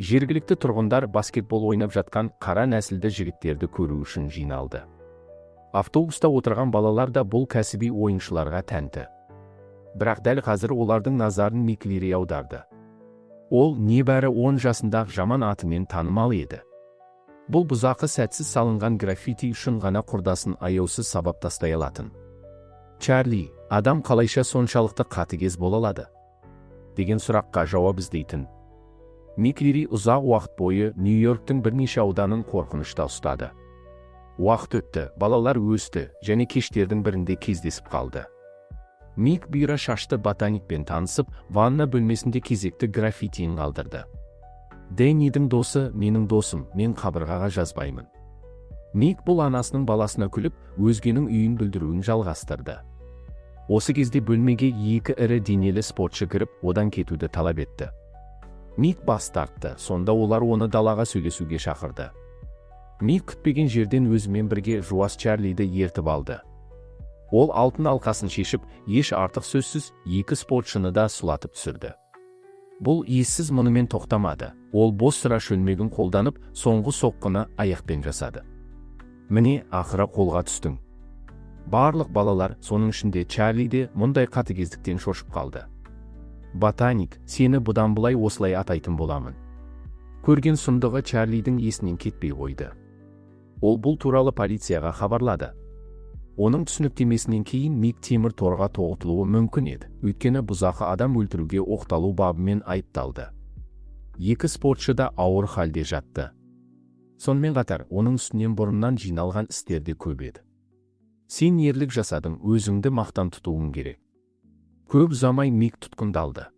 Жергілікті тұрғындар баскетбол ойнап жатқан қара нәсілді жігіттерді көру үшін жиналды. Автобуста отырған балалар да бұл кәсіби ойыншыларға тәнті. Бірақ дәл қазір олардың назарын Мик Лири аударды. Ол небәрі 10 жасында жаман атымен танымал еді. Бұл бұзақы сәтсіз салынған граффити үшін ғана құрдасын аяусыз сабап тастай алатын. «Чарли, адам қалайша соншалықты қатыгез бола алады?» деген сұраққа жауап іздейтін. Мик Лири ұзақ уақыт бойы Нью-Йорктің бірнеше ауданын қорқынышта ұстады. Уақыт өтті, балалар өсті және кештердің бірінде кездесіп қалды. Мик бұйра шашты ботаникпен танысып, ванна бөлмесінде кезекті граффитиін қалдырды. «Дэннидің досы менің досым, мен қабырғаға жазбаймын». Мик бұл анасының баласына күліп, өзгенің үйін бүлдіруін жалғастырды. Осы кезде бөлмеге екі ірі денелі спортшы кіріп, одан кетуді талап етті. Мик бас тартты, сонда олар оны далаға сөйлесуге шақырды. Мик күтпеген жерден өзімен бірге жуас Чарлиді ертіп алды. Ол алтын алқасын шешіп, еш артық сөзсіз екі спортшыны да сұлатып түсірді. Бұл ессіз мұнымен тоқтамады. Ол бос сыра шөлмегін қолданып, соңғы соққыны аяқпен жасады. «Міне, ақыры қолға түстің». Барлық балалар, соның ішінде Чарли де, мұндай қатыгездіктен шошып қалды. «Ботаник, сені бұдан былай осылай атайтын боламын». Көрген сұмдығы Чарлидің есінен кетпей қойды. Ол бұл туралы полицияға хабарлады. Оның түсініктемесінен кейін Мик темір торға тоғытылуы мүмкін еді, өйткені бұзақы адам өлтіруге оқталу бабымен айыпталды. Екі спортшы да ауыр халде жатты. Сонымен қатар, оның үстінен бұрыннан жиналған істер де көп еді. «Сен ерлік жасадың, өзіңді мақтан тұтуың керек». Көп ұзамай Мик тұтқындалды.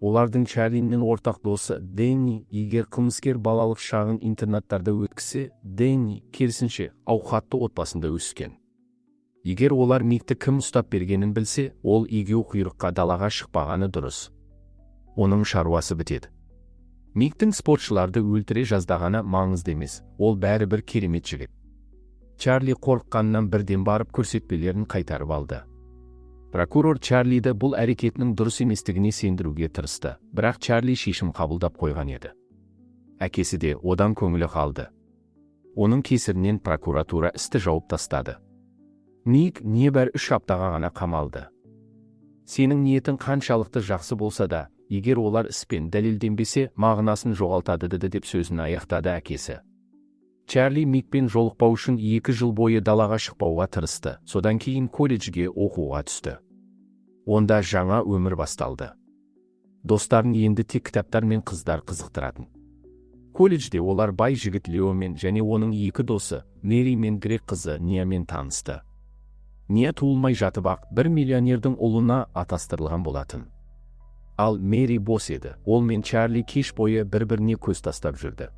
Олардың Чарлимен ортақ досы Дэнни. Егер қылмыскер балалық шағын интернаттарда өткізсе, Дэнни, керісінше, ауқатты отбасында өскен. Егер олар Микті кім ұстап бергенін білсе, ол егеу құйрыққа далаға шықпағаны дұрыс. Оның шаруасы бітеді. Миктің спортшыларды өлтіре жаздағаны маңызды емес, ол бәрібір керемет жігіт. Чарли қорыққаннан бірден барып көрсетпелерін қайтарып алды. Прокурор Чарлиді бұл әрекетінің дұрыс еместігіне сендіруге тырысты, бірақ Чарли шешім қабылдап қойған еді. Әкесі де одан көңілі қалды. Оның кесірінен прокуратура істі жауып тастады. Мик небәрі 3 аптаға ғана қамалды. «Сенің ниетің қаншалықты жақсы болса да, егер олар іспен дәлелденбесе, мағынасын жоғалтады», – деп сөзін аяқтады әкесі. Чарли Микпен жолықпау үшін 2 жыл бойы далаға шықпауға тырысты, содан кейін колледжге оқуға түсті. Онда жаңа өмір басталды. Достарын енді тек кітаптар мен қыздар қызықтыратын. Колледжде олар бай жігіт Леомен және оның екі досы, Мэри мен грек қызы Ниамен танысты. Ния туылмай жатып-ақ бір миллионердің ұлына атастырылған болатын. Ал Мэри бос еді. Ол мен Чарли кеш бойы бір-біріне көз тастап жүрді.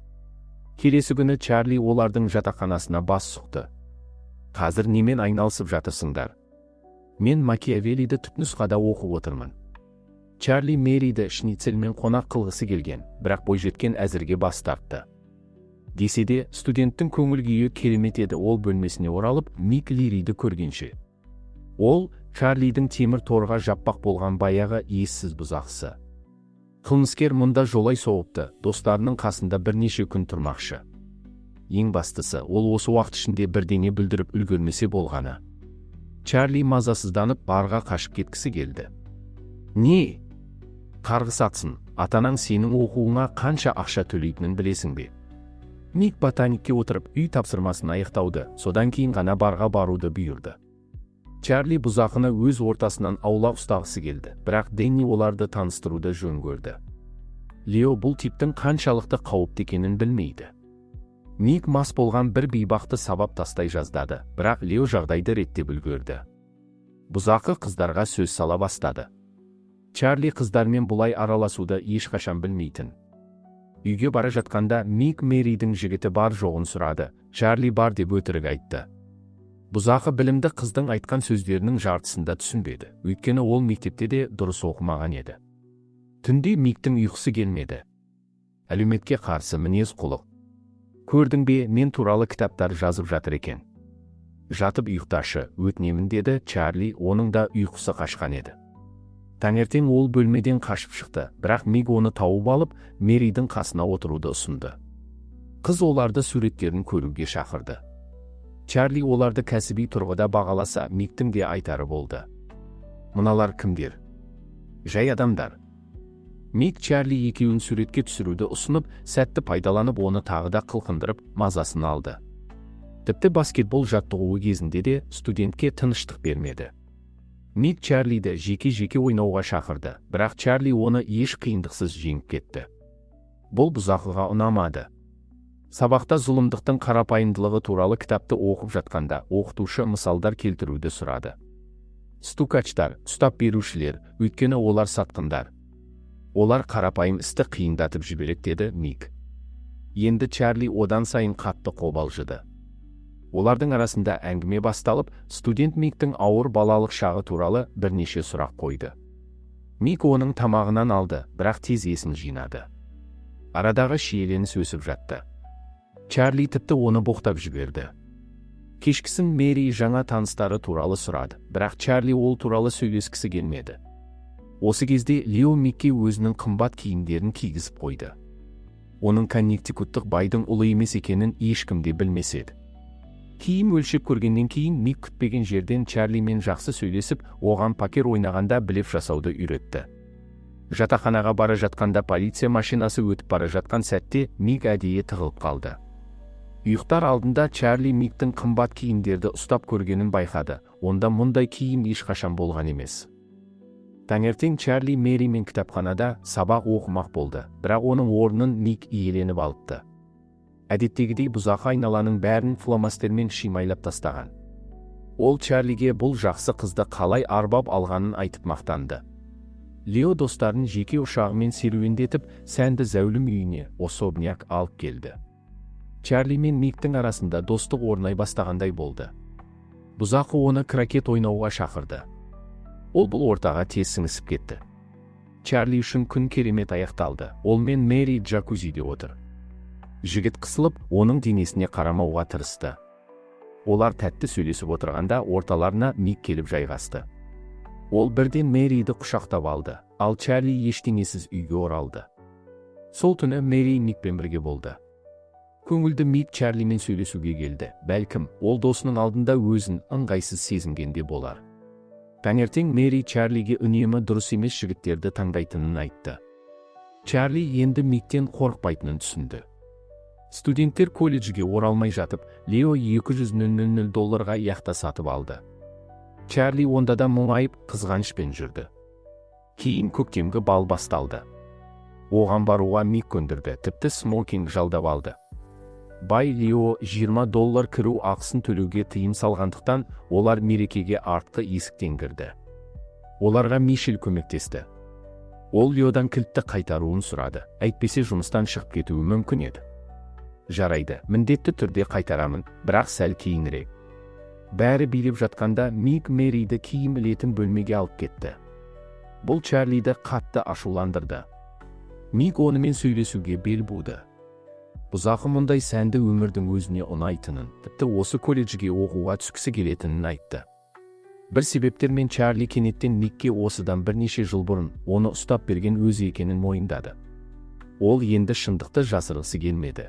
Келесі күні Чарли олардың жатақханасына бас сұқты. «Қазір немен айналысып жатырсыңдар?» «Мен Макиавеллиді түпнұсқада оқып отырмын». Чарли Мэриді шницельмен қонақ қылғысы келген, бірақ бойжеткен әзірге бас тартты. Десе де, студенттің көңіл күйі керемет еді. Ол бөлмесіне оралып, Мик Лириді көргенше. Ол Чарлидің темір торға жаппақ болған баяғы ессіз бұзақысы. Қылмыскер мұнда жолай соғыпты, достарының қасында бірнеше күн тұрмақшы. Ең бастысы, ол осы уақыт ішінде бірдеңе бүлдіріп үлгермесе болғаны. Чарли мазасызданып, барға қашып кеткісі келді. «Не? Қарғыс атсын, ата-анаң сенің оқуыңа қанша ақша төлейтінін білесің бе?» Мик ботаникке отырып, үй тапсырмасын аяқтауды, содан кейін ғана барға баруды бұйырды. Чарли бұзақыны өз ортасынан аулақ ұстағысы келді, бірақ Дэнни оларды таныстыруды жөн көрді. Лео бұл типтің қаншалықты қауіпті екенін білмейді. Мик мас болған бір бейбақты сабап тастай жаздады, бірақ Лео жағдайды реттеп үлгерді. Бұзақы қыздарға сөз сала бастады. Чарли қыздармен бұлай араласуды ешқашан білмейтін. Үйге бара жатқанда Мик Мэридің жігіті бар жоғын сұрады. Чарли бар деп өтірік айтты. Бұзақы білімді қыздың айтқан сөздерінің жартысын да түсінбеді, өйткені ол мектепте де дұрыс оқымаған еді. Түнде Миктің ұйқысы келмеді. Әлеуметке қарсы мінез құлық. «Көрдің бе, мен туралы кітаптар жазып жатыр екен». «Жатып ұйықташы, өтінемін», – деді Чарли, оның да ұйқысы қашқан еді. Таңертең ол бөлмеден қашып шықты, бірақ Мик оны тауып алып, Мэридің қасына отыруды ұсынды. Қыз оларды суреттерін көруге шақырды. Чарли оларды кәсіби тұрғыда бағаласа, Миктің де айтары болды. «Мыналар кімдер?» «Жай адамдар». Мик Чарли екеуін суретке түсіруді ұсынып, сәтті пайдаланып, оны тағы да қылқындырып, мазасын алды. Тіпті баскетбол жаттығуы кезінде де студентке тыныштық бермеді. Мик Чарлиді жеке-жеке ойнауға шақырды, бірақ Чарли оны еш қиындықсыз жеңіп кетті. Бұл бұзақыға ұнамады. Сабақта зұлымдықтың қарапайымдылығы туралы кітапты оқып жатқанда, оқытушы мысалдар келтіруді сұрады. «Стукачтар, ұстап берушілер, өйткені олар сатқындар. Олар қарапайым істі қиындатып жібереді», – деді Мик. Енді Чарли одан сайын қатты қобалжыды. Олардың арасында әңгіме басталып, студент Миктің ауыр балалық шағы туралы бірнеше сұрақ қойды. Мик оның тамағынан алды, бірақ тез есін жинады. Арадағы шиеленіс өсіп жатты. Чарли тіпті оны боқтап жіберді. Кешкісін Мэри жаңа таныстары туралы сұрады, бірақ Чарли ол туралы сөйлескісі келмеді. Осы кезде Лео Микке өзінің қымбат киімдерін кигізіп қойды. Оның Коннектикуттық байдың ұлы емес екенін ешкім де білмес еді. Киім өлшеп көргеннен кейін Мик күтпеген жерден Чарлимен жақсы сөйлесіп, оған покер ойнағанда блеф жасауды үйретті. Жатақханаға бара жатқанда полиция машинасы өтіп бара жатқан сәтте Мик әдейі тығылып қалды. Ұйықтар алдында Чарли Миктің қымбат киімдерді ұстап көргенін байқады. Онда мұндай киім ешқашан болған емес. Таңертең Чарли Мэримен кітапханада сабақ оқымақ болды, бірақ оның орнын Мик иеленіп алыпты. Әдеттегідей бұзақы айналаның бәрін фломастермен шимайлап тастаған. Ол Чарлиге бұл жақсы қызды қалай арбап алғанын айтып мақтанды. Лео достарын жеке ұшағымен серуендетіп, сәнді зәулім үйіне, особняк, алып келді. Чарли мен Миктің арасында достық орнай бастағандай болды. Бұзақы оны крокет ойнауға шақырды. Ол бұл ортаға тез сіңісіп кетті. Чарли үшін күн керемет аяқталды. Ол мен Мэри джакузиде отыр. Жігіт қысылып, оның денесіне қарамауға тырысты. Олар тәтті сөйлесіп отырғанда, орталарына Мик келіп жайғасты. Ол бірден Мэриді құшақтап алды, ал Чарли ештеңесіз үйге оралды. Сол түні Мэри Микпен бірге болды. Көңілді Мик Чарлимен сөйлесуге келді. Бәлкім, ол досының алдында өзін ыңғайсыз сезінгенде болар. Таңертең Мэри Чарлиге үнемі дұрыс емес жігіттерді таңдайтынын айтты. Чарли енді Миктен қорықпайтынын түсінді. Студенттер колледжге оралмай жатып, Лео 200 000 долларға яхта сатып алды. Чарли онда да мұңайып, қызғанышпен жүрді. Кейін көктемгі бал басталды. Оған баруға Мик көндірді, тіпті смокинг жалдап алды. Бай Лео 20 доллар кіру ақысын төлеуге тыйым салғандықтан, олар мерекеге артқы есіктен кірді. Оларға Мишель көмектесті. Ол Леодан кілтті қайтаруын сұрады, әйтпесе жұмыстан шығып кетуі мүмкін еді. «Жарайды, міндетті түрде қайтарамын, бірақ сәл кейінірек». Бәрі билеп жатқанда Мик Мэриді киім ілетін бөлмеге алып кетті. Бұл Чарлиді қатты ашуландырды. Мик онымен сөйлесуге бел буды. Бұзақы мұндай сәнді өмірдің өзіне ұнайтынын, тіпті осы колледжге оқуға түскісі келетінін айтты. Бір себептермен Чарли кенеттен Микке осыдан бірнеше жыл бұрын оны ұстап берген өзі екенін мойындады. Ол енді шындықты жасырғысы келмеді.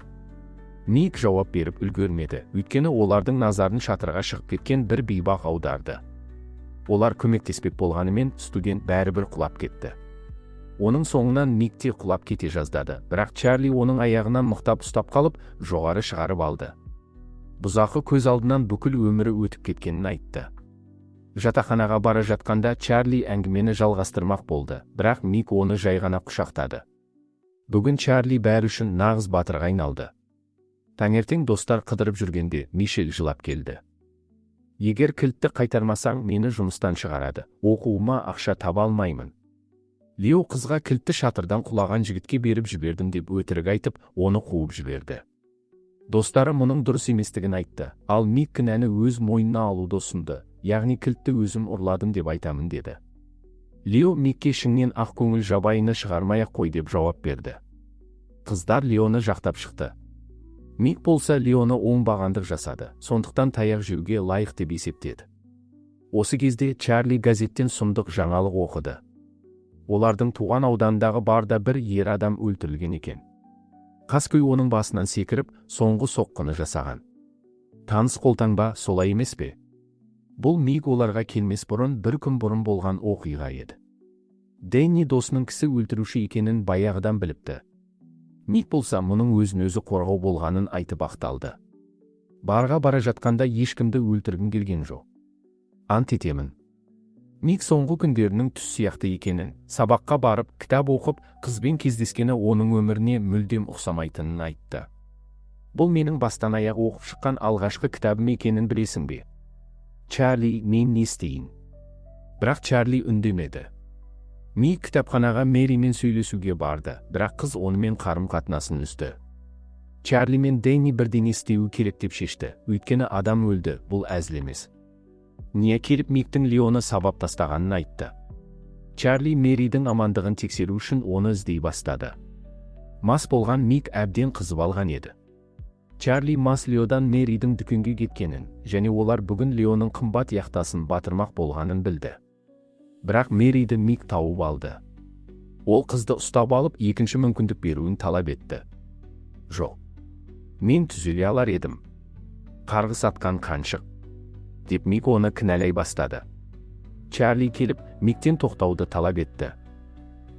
Мик жауап беріп үлгермеді, өйткені олардың назарын шатырға шығып кеткен бір бейбақ аударды. Олар көмектеспек болғанымен, студент бәрібір құлап кетті. Оның соңынан Мик те құлап кете жаздады, бірақ Чарли оның аяғынан мықтап ұстап қалып, жоғары шығарып алды. Бұзақы көз алдынан бүкіл өмірі өтіп кеткенін айтты. Жатақханаға бара жатқанда Чарли әңгімені жалғастырмақ болды, бірақ Мик оны жай ғана құшақтады. Бүгін Чарли бәрі үшін нағыз батырға айналды. Таңертең достар қыдырып жүргенде Мишель жылап келді. «Егер кілтті қайтармасаң, мені жұмыстан шығарады, оқуыма ақша таба алмаймын». Лео қызға кілтті шатырдан құлаған жігітке беріп жібердім деп өтірік айтып, оны қуып жіберді. Достары мұның дұрыс еместігін айтты, ал Мик кінәні өз мойнына алуды ұсынды, яғни «кілтті өзім ұрладым деп айтамын» деді. Лео Микке ішіңнен ақ көңіл жабайыны шығармай ақ қой деп жауап берді. Қыздар Леоны жақтап шықты. Мик болса Леоны оңбағандық жасады, сондықтан таяқ жеуге лайық деп есептеді. Осы кезде Чарли газеттен сұмдық жаңалық оқыды. Олардың туған ауданындағы барда бір ер адам өлтірілген екен. Қаскөй оның басынан секіріп, соңғы соққыны жасаған. Таныс қолтаңба, солай емес пе? Бұл Мик оларға келмес бұрын бір күн бұрын болған оқиға еді. Дэнни досының кісі өлтіруші екенін баяғыдан біліпті. Мик болса, мұның өзін өзі қорғау болғанын айтып ақталды. Барға бара жатқанда ешкімді өлтіргім келген жоқ. Ант етемін. Мик соңғы күндерінің түс сияқты екенін, сабаққа барып, кітап оқып, қызбен кездескені оның өміріне мүлдем ұқсамайтынын айтты. Бұл менің бастан аяқ оқып шыққан алғашқы кітабым екенін білесің бе? Чарли, мен не істейін? Бірақ Чарли үндемеді. Мик кітапханаға Мэримен сөйлесуге барды, бірақ қыз онымен қарым-қатынасын үзді. Чарли мен Дэнни бірдеңе істеуі керек деп шешті, өйткені адам өлді, бұл әзіл емес. Ния келіп, Миктің Леоны сабап тастағанын айтты. Чарли Мэридің амандығын тексеру үшін оны іздей бастады. Мас болған Мик әбден қызып алған еді. Чарли мас Леодан Мэридің дүкенге кеткенін және олар бүгін Леоның қымбат яхтасын батырмақ болғанын білді. Бірақ Мэриді Мик тауып алды. Ол қызды ұстап алып, екінші мүмкіндік беруін талап етті. Жоқ. Мен түзеле алар едім. Қарғыс атқан қаншық, деп Мик оны кінәлай бастады. Чарли келіп, Миктен тоқтауды талап етті.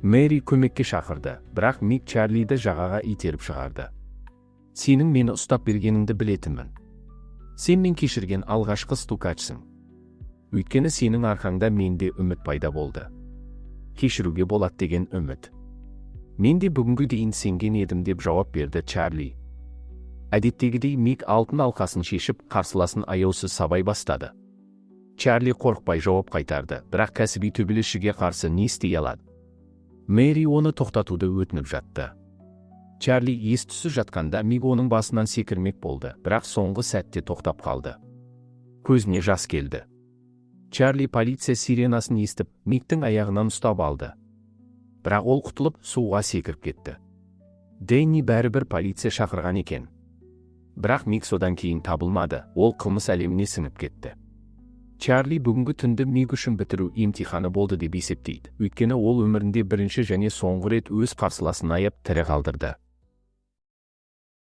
Мэри көмекке шақырды, бірақ Мик Чарлиді жағаға итеріп шығарды. Сенің мені ұстап бергеніңді білетінмін. Сен мен кешірген алғашқы стукачсың. Өйткені сенің арқаңда менде үміт пайда болды. Кешіруге болады деген үміт. Мен де бүгінгі дейін сенген едім, деп жауап берді Чарли. Әдеттегідей Мик алтын алқасын шешіп, қарсыласын аяусыз сабай бастады. Чарли қорықпай жауап қайтарды, бірақ кәсіби төбелесшіге қарсы не істей алады? Мэри оны тоқтатуды өтініп жатты. Чарли ес түссіз жатқанда Мик оның басынан секірмек болды, бірақ соңғы сәтте тоқтап қалды. Көзіне жас келді. Чарли полиция сиренасын естіп, Миктің аяғынан ұстап алды. Бірақ ол құтылып, суға секіріп кетті. Дэнни бәрібір полиция шақырған екен. Бірақ Мик содан кейін табылмады, ол қылмыс әлеміне сіңіп кетті. Чарли бүгінгі түнді Мик үшін бітіру емтиханы болды деп есептейді, өйткені ол өмірінде бірінші және соңғы рет өз қарсыласын аяп, тірі қалдырды.